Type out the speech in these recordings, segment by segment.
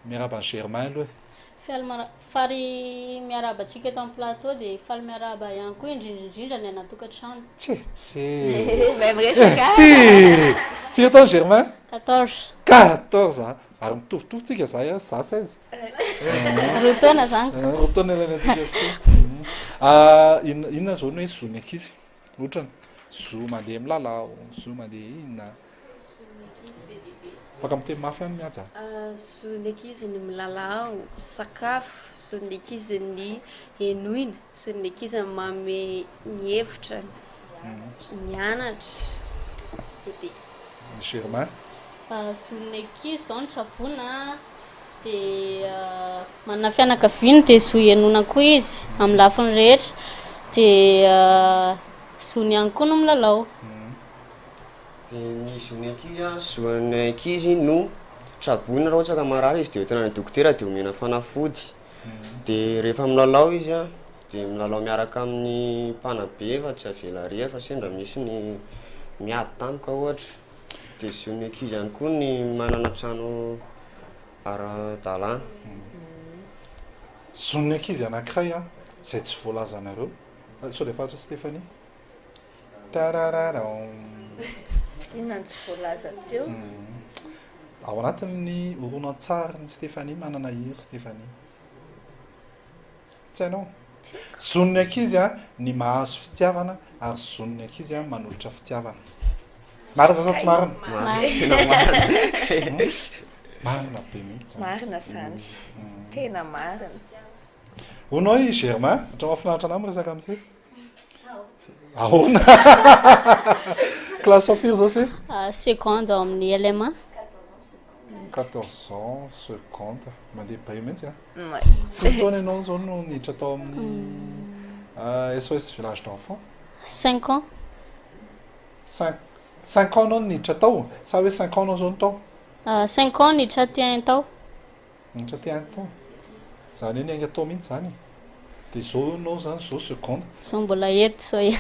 Miarahaba an'i Germain aloha e. Faly mara- faly miarahaba antsika eto amin'ny plateau dia faly miarahaba ihany koa indrindra indrindra ny any an-tokantrano. Tse tse. Mahay miresaka. Ty! Firy taona Germain? 14. 14 ans. Ary mitovitovy tsika zahay a, za 16. Roa taona zany. Roa taona elanelantsika sy. Ah, inona inona zao ny hoe zon'ny ankizy? Ohatrany zo mandeha milalao, zo mandeha inona? Afaka miteny mafy ihany Mihaja a. Zon'ny ankizy ny milalao, misakafo, zon'ny ankizy ny henoina, zon'ny ankizy ny manome ny hevitrany, mianatra, bebe. Germain. Zon'ny ankizy izao ny tsaboina dia manana fianakaviana dia zo henoina koa izy amin'ny lafiny rehetra dia zony ihany koa no milalao. Dia ny zon'ny ankizy an, zon'ny ankizy no tsaboina raha ohatra ka marary izy de entina any dokotera de omena fanafody, de rehefa milalao izy an de milalao miaraka amin'ny mpanabe fa tsy avela irery fa sendra misy ny miady tampoka ohatra, de zon'ny ankizy ihany koa ny manana trano ara-dalàna. Zon'ny ankizy anankiray an, izay tsy voalazanareo, sao dia fantatr'i Stéphanie? Tarararaon. Inona no tsy voalaza teo? Ao anatin'ny horonantsarin'i Stéphanie manana hery Stéphanie. Tsy hainao? Zon'ny ankizy ny mahazo fitiavana ary zon'ny ankizy manolotra fitiavana. Marina sa tsy marina? Marina, tena marina. Marina be mihitsy zany. Marina zany. Tena marina. Hono hoy i Germain, ohatra mahafinaritra anah miresaka amin'i se. Ahoana? Classe firy zao se? Seconde ao amin'ny LMA. 14 ans seconde. Mandeha be mihitsy an. Firy taona ianao zao no niditra tao amin'ny SOS Village d'enfants? 5 ans. 5 5 ans anao no niditra tao? Sa hoe 5 ans anao zao no tao? 5 ans niditra T1 tao. Niditra T1 tao. Zany hoe niainga tao mihitsy zany e. Dia zao ianao zany zao seconde. Zao mbola eto zao e.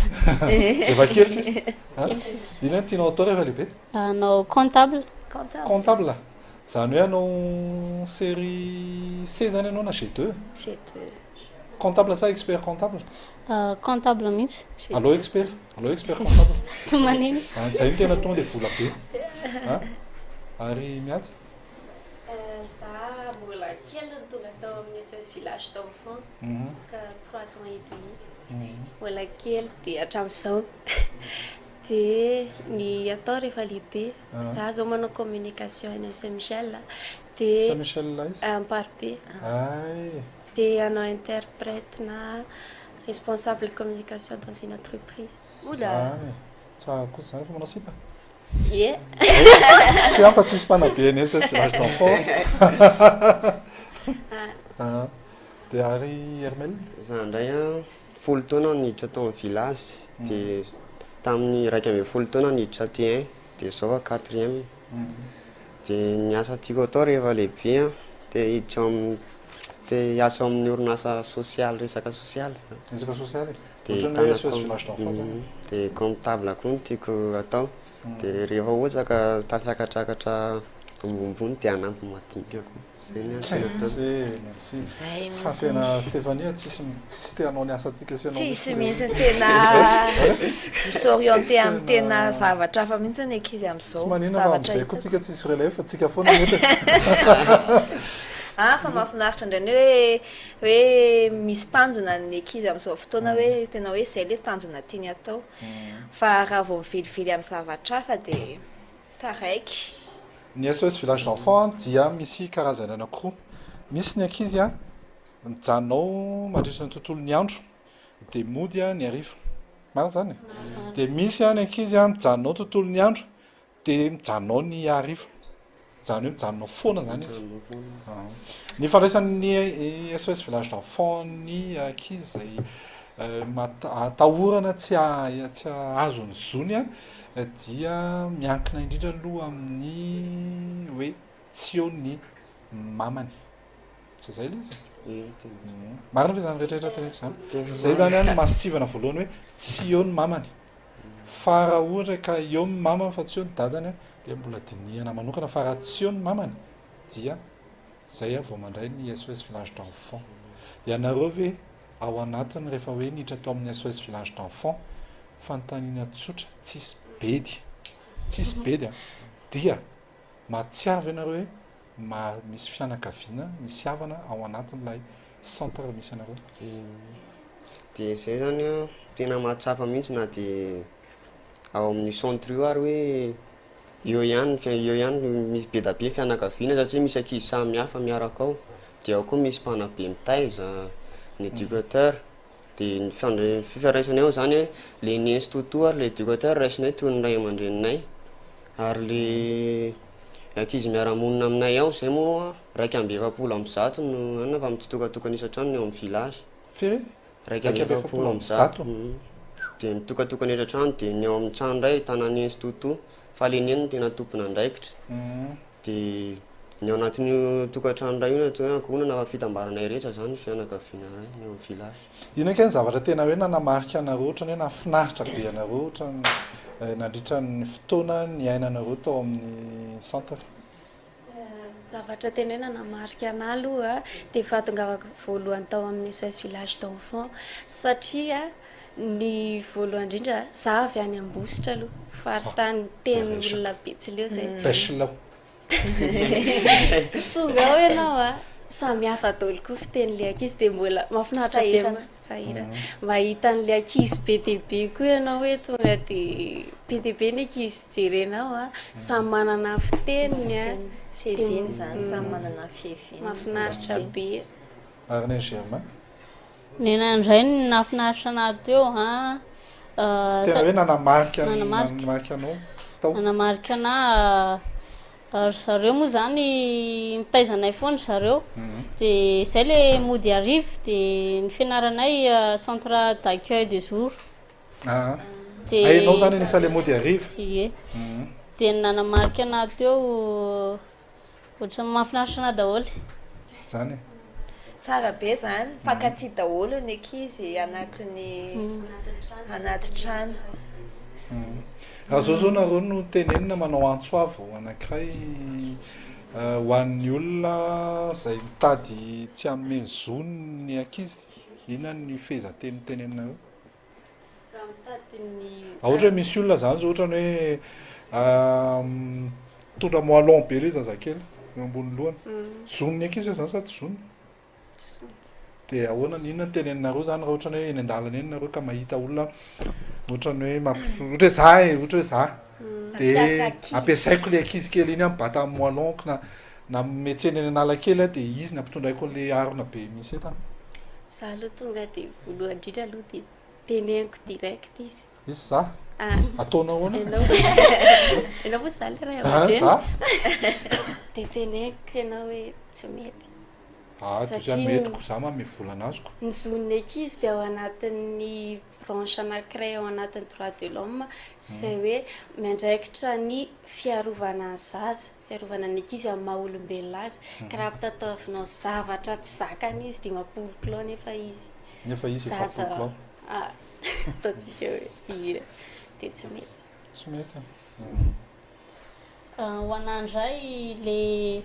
Efa kely sisa. Kely sisa. Inona no tianao atao rehefa lehibe? Hanao comptable. Comptable. Comptable. Zany hoe hanao série C zany ianao na G2? G2. Comptable sa expert comptable? Comptable mihitsy. Aleo expert, aleo expert comptable. Tsy manino. Zay no tena tonga dia vola be. Ary Mihaja? Za mbola kely no tonga tao amin'ny SOS Village d'enfants, ka trois ans et demi, mbola kely dia hatramin'izao. Dia ny atao rehefa lehibe, za zao manao communication any amin'ny Saint Michel, dia Saint Michel aiza? Amparibe. Hay. Dia hanao interprète na responsable communication dans une entreprise. Oula. Zany e. Tsara kosa zany fa manao sipa? Ie. Tsy ampy fa tsisy mpanabe ny SOS Village d'enfants. Ah. Dia ary Hermel? Za indray an, folo taona aho niditra tao amin'ny village, dia tamin'ny 11 taona niditra T1, dia izao aho quatrième. Dia ny asa tiako atao rehefa lehibe an, te hiditra ao amin'ny, te hiasa ao amin'ny orinasa sosialy, resaka sosialy zany. Resaka sosialy e? Dia Ohatran'ny hoe tanako SOS Village d'enfants zany. Dia comptable koa no tiako atao. Dia rehefa ohatra ka tafiakatrakatra ambonimbony dia hanampy madinika koa. Zay ny ahy tena tanjona. Merci, merci. Zay Fa mihitsy. tena Stéphanie tsisy tsisy te hanao ny asantsika sy ianao Tsisy mihitsy mihitsy re. tena mi-s'orienter amin'ny tena Tena zavatra hafa mihitsy ny ankizy Tsy amin'izao. maninona fa Zavatra amin'izay koa hitako. tsika tsisy relève fa tsika foana no eto e. Ah fa mahafinaritra indray ny hoe hoe misy tanjona ny ankizy amin'izao fotoana hoe tena hoe izay le tanjona tiany atao. Fa raha vao mivelively amin'ny zavatra hafa dia taraiky. Ny SOS Village d'enfants dia misy karazany anankiroa. Misy ny ankizy mijanona ao mandritra ny tontolon'ny andro dia mody ny hariva. Marina izany e? Dia misy ny ankizy mijanona ao tontolon'ny andro Dia mijanona ao ny hariva. Izany hoe mijanona ao foana izany izy. Ny fandraisan'ny SOS Village d'enfants ny ankizy izay atahorana tsy tsy hahazo ny zony dia miankina indrindra aloha amin'ny hoe tsy eo ny mamany. Tsy izay ilay izy e? Marina ve izany rehetra rehetra teneniko izany? Izay izany no mason-tsivana voalohany hoe tsy eo ny mamany. Fa raha ohatra ka eo ny mamany fa tsy eo ny dadany dia mbola dinihana manokana fa raha tsy eo ny mamany dia Zay aho vao mandray ny SOS Village d'Enfants. Ianareo ve ao anatiny rehefa hoe niditra tao amin'ny SOS Village d'Enfants? Fanontaniana tsotra, tsisy bedy, tsisy bedy an! Dia mahatsiaro ve nareo hoe ma misy fianakaviana, misy havana ao anatin'ilay centre misy anareo? Dia zay zany an, tena mahatsapa mihitsy na dia ao amin'io centre io ary hoe Eo ihany ny eo ihany misy be da be fianakaviana satria misy ankizy samy hafa miaraka ao, de ao koa misy mpanabe mitaiza, ny éducateur, de ny fifandrai- fifandraisanay ao zany hoe le neny sy toto ary le éducateur raisinay toy ny ray aman-dreninay, ary le ankizy miara-monina aminay ao zay moa 141 no anona fa mitsitokatokana isan-trano ny ao amin'ny village. Firy? 141. De mitokatokana isan-trano de ny ao amin'ny trano indray ahitana neny sy toto. Fa le neny no tena tompon'andraikitra. De ny ao anatin'io tokantrano iray io no atao hoe ankohonana fa fitambaranay rehetra zany fianakaviana iray ny ao amin'ny village. Inona kay ny zavatra tena hoe nanamarika anareo ohatrany hoe nahafinaritra be anareo ohatrany nandritra ny fotoana niainanareo tao amin'ny centre? Ny zavatra tena hoe nanamarika anah aloha dia fahatongavako voalohany tao amin'ny SOS Village d'Enfants satria ny voalohany indrindra za avy any Ambositra aloha, faritany teny olona betsileo zay. Pêche-lao. Tonga ao ianao a, samy hafa daholo koa fitenin'ilay ankizy dia mbola mahafinaritra be Sahirana. sahirana. Mahita an'ilay ankizy be dia be koa ianao hoe tonga dia be dia be ny ankizy jerenao a, samy manana ny fiteniny a. Fiheviany izany, samy manana ny fiheviany. Mahafinaritra be. Ary ny an'i Germain? Ny anah indray no nahafinaritra anah teo an. Tena hoe nanamarika nanamarika anao tao. Nanamarika anah ry zareo moa zany mitaiza anay foana ry zareo. De zay le mody hariva de ny fianaranay centre d'accueil de jour. Ah. De ah, ianao zany anisan'le mody hariva? Ie. De ny nanamarika anah teo Ohatran'ny mahafinaritra anah daholo. Zany e. Tsara be zany, mifankatia daholo ny ankizy anatin'ny anaty trano. Raha zao zao nareo no tenenina manao antso avo anankiray ho an'ny olona zay mitady tsy hanome ny zony ny ankizy, inona ny fehezanteny teneninareo? Raha mitady ny. Ohatra hoe misy olona zany zao ohatrany hoe mitondra moellon be le zazakely eo ambony lohany. Zon'ny ankizy ve zany sa tsy zony? Tsy zony. De ahoana, inona no teneninareo zany raha ohatrany hoe eny an-dalana eny nareo ka mahita olona ohatrany hoe mampi- ohatra hoe za e, ohatra hoe za de Mampiasa ankizy. ampiasaiko le ankizy kely iny aho mibata moellon-ko na na miantsena eny Analakely aho de izy no ampitondraiko an'le harona be misy entana. Za aloha tonga de voalohany indrindra aloha de teneniko direct izy. Izy za? Ah. Ataonao ahoana? Ianao ianao moa za le ray Ah, aman-dreny. za? De teneniko ianao hoe tsy mety. Ah, de za Satria mety ko, za manome vola anazy ko. Ny zon'ny ankizy dia ao anatin'ny branche anankiray ao anatin'ny droit de l'homme izay hoe miandraikitra ny fiarovana ny zaza. Fiarovana ny ankizy amin'ny maha olombelona azy. Ka raha ampitataovinao zavatra tsy zakany izy, 50 kilao nefa izy Nefa izy 40 zaza kilao. ah, ataontsika hoe hira dia tsy mety. Tsy mety e. Ho anah indray le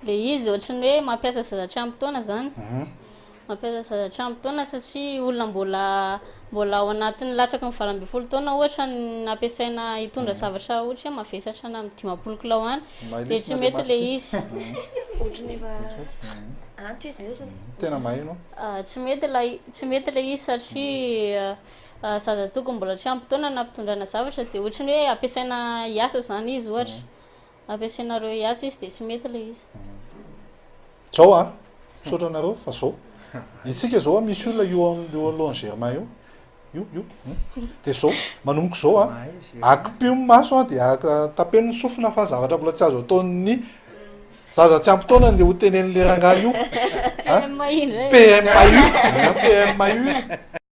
le izy ohatran'ny hoe mampiasa zaza tsy ampy taona zany. Mampiasa zaza tsy ampy taona satria olona mbola mbola ao anatin'ny latsaky ny 18 taona ohatra no ampiasaina hitondra zavatra ohatra hoe mavesatra any amin'ny 50 kilao any dia tsy mety le izy. Ohatran'ny efa anto izy lesy. Tena mahay ianao. Tsy mety ilay tsy mety ilay izy satria zaza tokony mbola tsy ampy taona no ampitondrana zavatra dia ohatran'ny hoe ampiasaina hiasa izany izy ohatra. Ampiasainareo hiasa izy dia tsy mety ilay izy. Zao an! Misaotra anareo fa zao. Isika zao an misy olona io eo alohan'i Germain io. Io, io. Dia zao, manomboka izao an, akipio ny maso an, dia tapeno ny sofina fa zavatra mbola tsy azo ataon'ny zaza tsy ampy taona no ho tenenin'ilay rangahy io. PMI indray. PMIU, PMIU.